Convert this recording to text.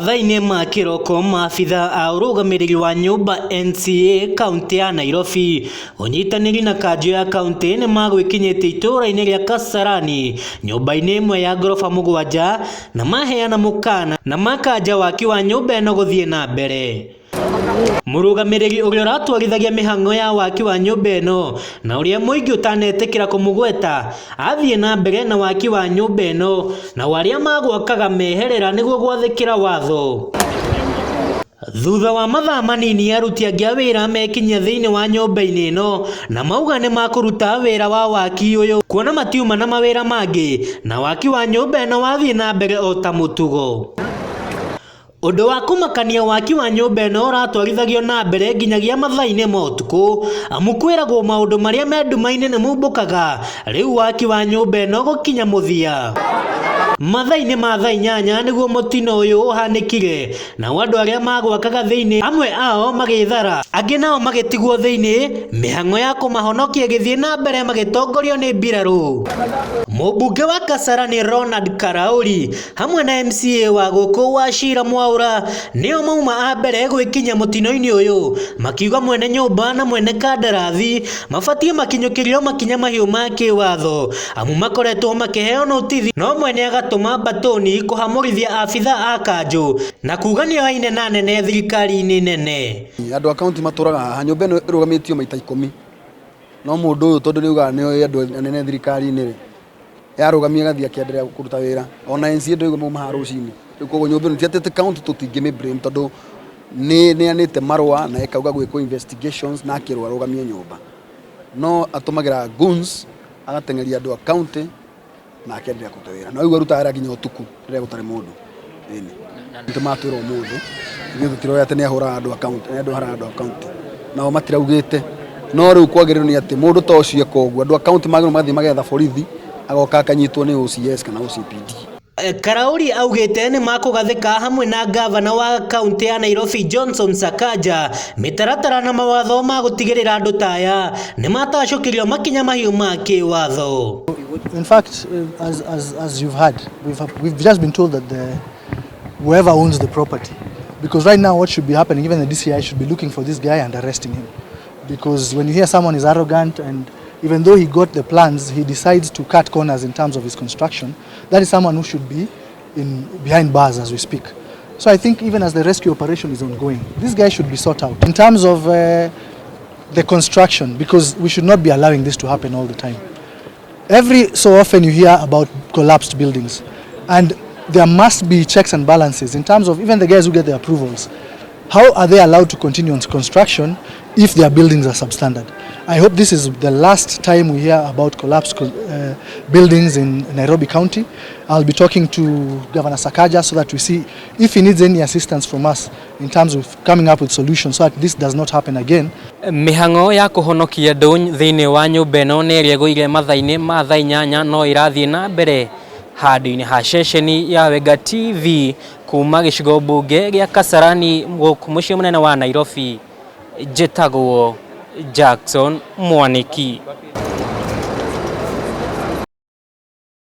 Mathaa-inĩ ma kĩroko maabitha a ũrũgamĩrĩri wa nyũmba NCA kaũntĩ ya Nairobi ũnyitanĩri na kanjũ ya kaũntĩ nĩ magwĩkinyĩtie itũũra-inĩ rĩa Kasarani nyũmba-inĩ ĩmwe ya ngoroba mũgwanja na maheana mũkana na makanja waki wa nyũmba ĩno gũthiĩ na mbere. Mũrũgamĩrĩri ũrĩa ũratwarithagia mĩhang'o ya waki wa nyũmba ĩno na ũrĩa mũingĩ ũtanetĩkĩra kũmũgweta athiĩ na mbere na waki wa nyũmba ĩno nao arĩa magwakaga meherera nĩguo gwathĩkĩra watho. Thutha wa mathaa manini aruti angĩ a wĩra mekinyia thĩinĩ wa nyũmba-inĩ ĩno na mauga nĩ makũruta wĩra wa waki ũyũ kuona matiuma na mawĩra mangĩ na waki wa nyũmba ĩno wathiĩ na mbere o ta mũtugo. Ũndũ wa kũmakania waki wa nyũmba ĩno ũratwarithagio na mbere nginyagia mathaa-inĩ ma ũtukũ, amu kwĩragwo maũndũ marĩa me nduma-inĩ nĩ mumbũkaga, rĩu waki wa nyũmba ĩno gũkinya mũthia. Mathaa-inĩ ma thaa 8 nĩguo mũtino ũyũ ũhanĩkire, nao andũ arĩa magwakaga thĩinĩ amwe ao magĩthara, angĩ nao magĩtigwo thĩinĩ, mĩhang'o ya kũmahonokia ĩgĩthiĩ na mbere magĩtongorio nĩ mbirarũ. Mũmbunge wa Kasarani Ronald Karauri hamwe na MCA wa gũkũ Wachira Mwaura nĩo mauma a mbere gwĩkinyia mũtino-inĩ ũyũ, makiuga mwene nyũmba na mwene kandarathi mabatiĩ makinyũkĩrio makinya mahiũ ma kĩwatho amu makoretwo makĩheo notithi no mwene agatũma mbatũni kũhamũrithia abitha a kanjũ na kuga nĩo aine na nene thirikari-inĩ nene. Andũ a kaunti matũraga haha, nyũmba ĩno ĩrũgamĩtio maita 10, no mũndũ ũyũ tondũ nĩ augaga nĩ oĩ andũ anene thirikari-inĩ rĩ, yarũgamia agathiĩ akĩenderea kũruta wĩra ona NCA ndũigua mauma haha rũcinĩ. Rĩu koguo nyũmba ĩno ti atĩ county tũtingĩmĩ blame tondũ nĩ ĩneanĩte marũa na ĩkauga gwĩkwo investigations na akĩrwo arũgamie nyũmba, no atũmagĩra goons agateng'eria andũ a county na akenderea kũruta wĩra na rĩu arutaga wĩra nginya ũtukũ rĩrĩa gũtarĩ mũndũ. Ĩni nĩ matwĩra ũmũthĩ ithuĩ tũtiroĩ atĩ nĩ ahũraga andũ a county, nĩ andũ andũ a county nao matiraugĩte, no rĩu kwagĩrĩirwo nĩ atĩ mũndũ ta ũcio eka ũguo andũ a county magĩrĩirwo magathiĩ magetha borithi agoka akanyitwo nĩ OCS kana OCPD. Karauri augĩte nĩ makũgathĩka hamwe na ngavana wa kaũntĩ ya Nairobi Johnson Sakaja mĩtaratara na mawatho ma gũtigĩrĩra andũ ta aya nĩ matacũkĩrio makinya mahiũ ma kĩwatho. In fact, as you've heard, we've just been told that whoever owns the property, because right now what should be happening, even the DCI should be looking for this guy and arresting him. Because when you hear someone is arrogant and even though he got the plans, he decides to cut corners in terms of his construction, that is someone who should be in behind bars as we speak. So I think even as the rescue operation is ongoing, this guy should be sought out. In terms of the construction, because we should not be allowing this to happen all the time. Every so often you hear about collapsed buildings, and there must be checks and balances in terms of even the guys who get the approvals. How are they allowed to continue on construction if their buildings are substandard? I hope this is the last time we hear about collapsed buildings in Nairobi County. I'll be talking to Governor Sakaja so that we see if he needs any assistance from us in terms of coming up with solutions so that this does not happen again. Mĩhang'o ya kũhonokia andũ thĩinĩ wa nyũmba ĩno nĩ ĩrĩa ĩgũire mathaa-inĩ ma thaa 8 no ĩrathiĩ na mbere handũ-inĩ ha ceceni ya Wenga TV kuma gĩcigo mbunge gĩa Kasarani gũkũ mũciĩ mũnene wa Nairobi. Njĩtagwo Jackson Mwaniki.